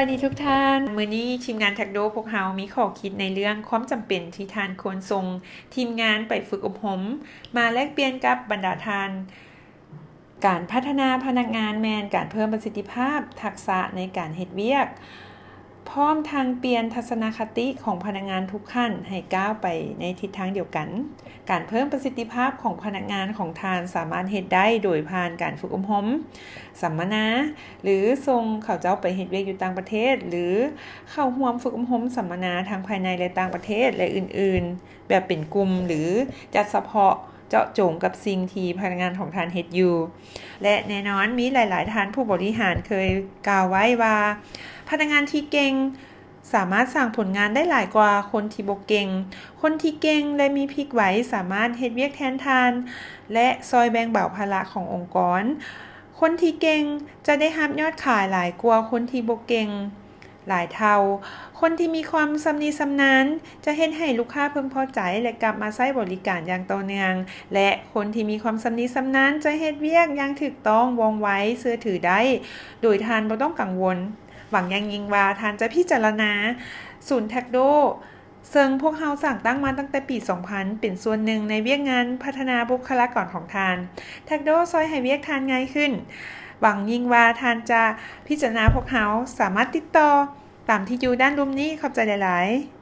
ສະບາຍດີທຸກທ່ານ, ມື້ນີ້ທີມງານແທັກໂດພວກເຮົາມີຂໍ້ຄິດໃນເລື່ອງຄວາມຈຳເປັນທີ່ທ່ານຄວນສົ່ງທີມງານໄປຝຶກອົບຮົມ ມາແລກປ່ຽນກັບບັນດາທ່ານ. ການພັດທະນາພະນັກງານແມ່ນການເພີ່ມປະສິດທິພາບ, ທັກສະໃນການເຮັດວຽກ, ພ້ອມທັງປ່ຽນທັດສະນະຄະຕິຂອງພະນັກງານທຸກຂັ້ນໃຫ້ກ້າວໄປໃນທິດທາງດຽວກັນ. ການເພີ່ມປະສິດທິພາບຂອງພະນັກງານຂອງທ່ານສາມາດເຮັດໄດ້ໂດຍຜ່ານການຝຶກອົບຮົມ, ສຳມະນາ ຫຼື ສົ່ງເຂົາເຈົ້າໄປເຮັດວຽກຢູ່ຕ່າງປະເທດ ຫຼື ເຂົ້າຮ່ວມຝຶກອົບຮົມສຳມະນາທັງພາຍໃນ ແລະ ຕ່າງປະເທດ ແລະ ອື່ນໆ ແບບເປັນກຸ່ມ ຫຼື ຈັດສະເພາະເຈາະຈົງກັບສິ່ງທີ່ພະນັກງານຂອງທ່ານເຮັດຢູ່. ແລະ ແນ່ນອນ, ມີຫຼາຍໆທ່ານຜູ້ບໍລິຫານເຄີຍກ່າວໄວ້ວ່າ ພະນັກງານທີ່ເກັ່ງ ສາມາດສ້າງຜົນງານໄດ້ຫຼາຍກວ່າຄົນທີ່ບໍ່ເກັ່ງ. ຄົນທີ່ເກັ່ງ ແລະ ມີພິກໄວ ສາມາດເຮັດວຽກແທນທ່ານ ແລະ ຊ່ອຍແບ່ງເບົາພາລະຂອງອົງກອນ. ຄົນທີ່ເກັ່ງຈະໄດ້ຮັບຍອດຂາຍຫຼາຍກວ່າຄົນທີ່ບໍ່ເກັ່ງຫຼາຍເທົ່າ. ຄົນທີ່ມີຄວາມຊຳນິຊຳນານຈະເຮັດໃຫ້ລູກຄ້າເພິ່ງພໍໃຈ ແລະ ກັບມາໃຊ້ບໍລິການຢ່າງຕໍ່ເນື່ອງ. ແລະ ຄົນທີ່ມີຄວາມຊຳນິຊຳນານຈະເຮັດວຽກຢ່າງຖືກຕ້ອງ, ວ່ອງໄວ, ເຊື່ອຖືໄດ້ ໂດຍທ່ານບໍ່ຕ້ອງກັງວົນ. ຫວັງຢ່າງຍິ່ງວ່າທ່ານຈະພິຈາລະນາສູນແທັກໂດ ເຊິ່ງພວກເຮົາສ້າງຕັ້ງມາຕັ້ງແຕ່ປີສອງພັນ ເປັນສ່ວນໜຶ່ງໃນວຽກງານພັດທະນາບຸກຄະລາກອນຂອງທ່ານ. ແທັກໂດຊ່ອຍໃຫ້ວຽກທ່ານງ່າຍຂຶ້ນ. ຫວັງຍິ່ງວ່າທ່ານຈະພິຈາລະນາພວກເຮົາ. ສາມາດຕິດຕໍ່ຕາມທີ່ຢູ່ດ້ານລຸ່ມນີ້. ຂອບໃຈຫຼາຍໆ.